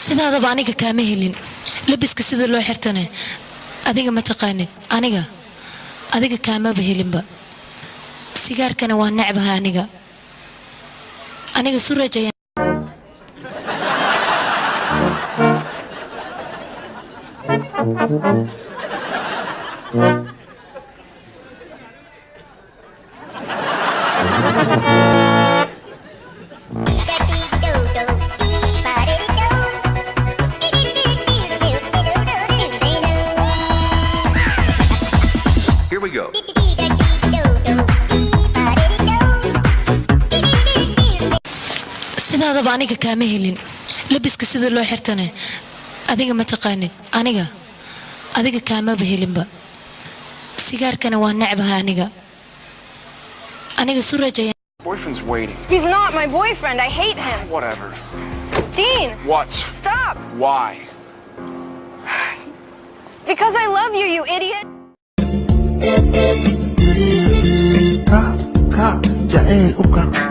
Sidaadaba aniga kaama helin. Labiska sida loo xirtane adiga ma taqaanid. Aniga adiga kaamaba helinba. Sigaarkana waa necbaha aniga. Aniga Suraj ayaan. Here we go. Sidaadaba aniga kaama helin. Labiska sida loo xirtane adiga ma taqaanid. Aniga adiga kaamaba helinba. Sigaarkana waa necbaha aniga. Aniga Suraj ayaan. Boyfriend's waiting. He's not my boyfriend. I hate him. Whatever. Dean! What? Stop! Why? Because I love you, you idiot! Ka ka jacayl u ka.